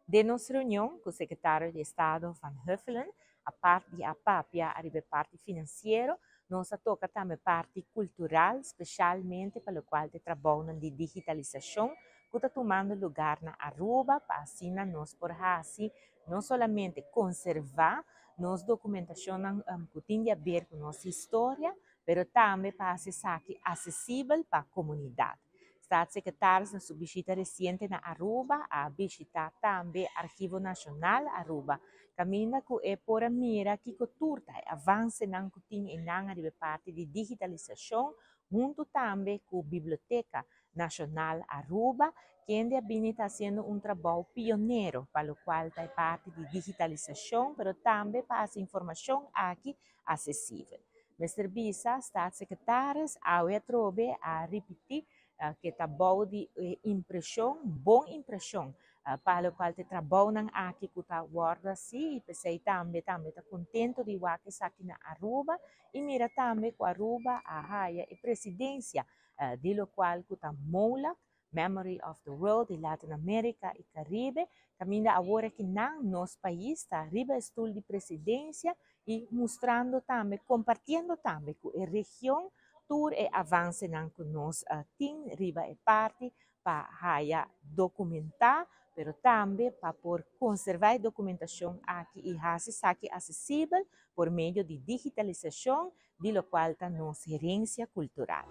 Den nos reunion ku sekretario di Estado Van Huffelen, aparte di a papia ariba parti finansiero, nos a toka tambe parti kultural, spesialmente pa lokual ta trabou di digitalisashon ku ta tumando lugá na Aruba, pa asina nos por hasi no solamente konservá nos dokumentashon ku tin di aber ku nos historia, pero tambe pa hasi esaki aksesibel pa komunidat. Staatssecretaris na su bishita resiente na Aruba a bishitá tambe Archivo Nashonal Aruba. Kaminda ku e por a mira kiko tur ta e avansenan ku tin einan ariba parti di digitalisashon, huntu tambe ku Biblioteka Nashonal Aruba, kende a bini ta hasiendo un trabou pionero pa lokual ta parti di digitalisashon, pero tambe pa hasi informashon aki aksesibel. Mr. Bisa, staatssecretaris, awe atrobe a ripití ku ta bou di impreshon, bon impreshon, pa lokual ta trabounan aki ku ta wòrdu hasí, i p'esei tambe ta kontentu di wak esaki na Aruba i mira tambe ku Aruba a haya e presidensia di lokual ku ta MOLAC, Memory of the World di Latin America i Caribe, kaminda awor aki na nos pais ta riba stoel di presidensia i mustrando tambe, kompartiendo tambe ku e region tur e avansenan ku nos tin riba e parti pa haya dokumentá, pero tambe pa por konservá e dokumentashon aki i hasi esaki aksesibel por medio di digitalisashon, di lokual ta nos herensia kultural.